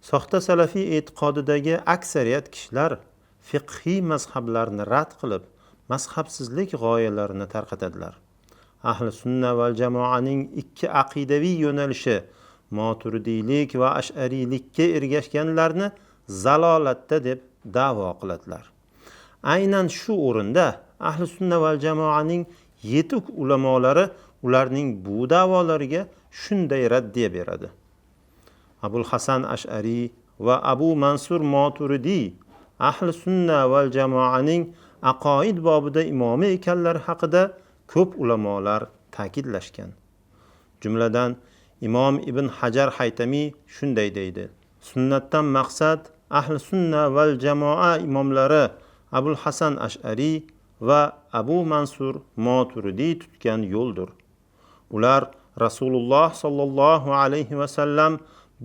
Soxta salafiy e'tiqodidagi aksariyat kishilar fiqhiy mazhablarni rad qilib, mazhabsizlik g'oyalarini tarqatadilar. Ahli sunna val jamoaning ikki aqidaviy yo'nalishi moturidiylik va ash'ariylikka ergashganlarni zalolatda deb da'vo qiladilar. Aynan shu o'rinda ahli sunna val jamoaning yetuk ulamolari ularning bu da'volariga shunday raddiya beradi. Abul Hasan Ash'ariy va Abu Mansur Moturidiy ahli sunna val jamoaning aqoid bobida imomi ekanlari haqida ko'p ulamolar ta'kidlashgan. Jumladan, Imom Ibn Hajar Haytamiy shunday deydi: Sunnatdan maqsad ahli sunna val jamoa imomlari Abul Hasan Ash'ariy va Abu Mansur Moturidiy tutgan yo'ldir. Ular Rasululloh sollallohu alayhi va sallam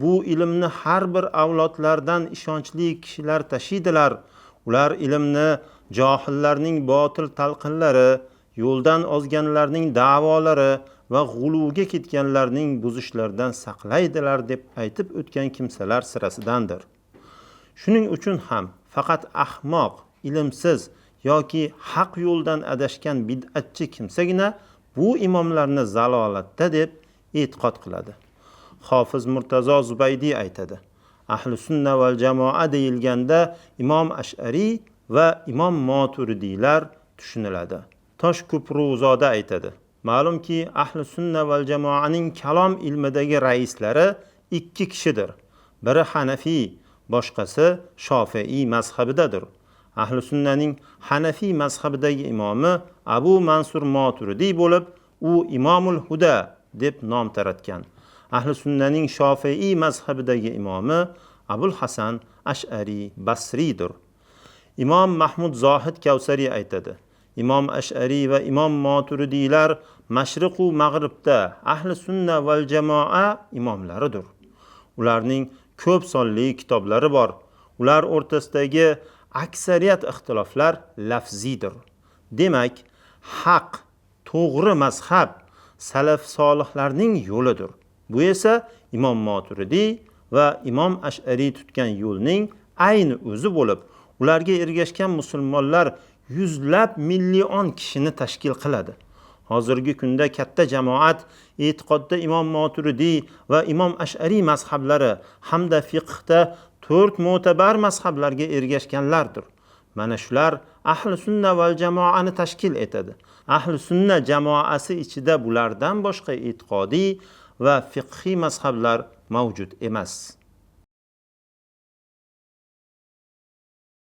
bu ilmni har bir avlodlardan ishonchli kishilar tashiydilar. Ular ilmni johillarning botil talqinlari, yo'ldan ozganlarning da'volari va g'uluvga ketganlarning buzishlaridan saqlaydilar deb aytib o'tgan kimsalar sirasidandir. Shuning uchun ham faqat ahmoq, ilmsiz yoki haq yo'ldan adashgan bid'atchi kimsagina bu imomlarni zalolatda deb e'tiqod qiladi. Hofiz Murtazo Zubaydiy aytadi: Ahli sunna val jamoa deyilganda Imom Ash'ariy va Imom Moturidiylar tushuniladi. Toshko'pruzoda aytadi: Ma'lumki, ahli sunna val jamoaning kalom ilmidagi raislari ikki kishidir. Biri Hanafiy, boshqasi Shofiiy mazhabidadir. Ahli sunnaning Hanafiy mazhabidagi imomi Abu Mansur Moturidiy bo'lib, u Imomul Huda deb nom taratgan. Ahli sunnaning Shofiiy mazhabidagi imomi Abul Hasan Ash'ariy Basriydir. Imom Mahmud Zohid Kavsariy aytadi: Imom Ash'ariy va Imom Moturidiylar mashriq va mag'ribda ahli sunna val jamoa imomlaridir. Ularning ko'p sonli kitoblari bor. Ular o'rtasidagi aksariyat ixtiloflar lafziydir. Demak, haq, to'g'ri mazhab salaf solihlarning yo'lidir. Bu esa Imom Moturidiy va Imom Ash'ariy tutgan yo'lning ayni o'zi bo'lib, ularga ergashgan musulmonlar yuzlab million kishini tashkil qiladi. Hozirgi kunda katta jamoat e'tiqodda Imom Moturidiy va Imom Ash'ariy mazhablari hamda fiqhda 4 mo'tabar mazhablarga ergashganlardir. Mana shular ahli sunna val jamoani tashkil etadi. Ahli sunna jamoasi ichida bulardan boshqa e'tiqodiy va fiqhiy mazhablar mavjud emas.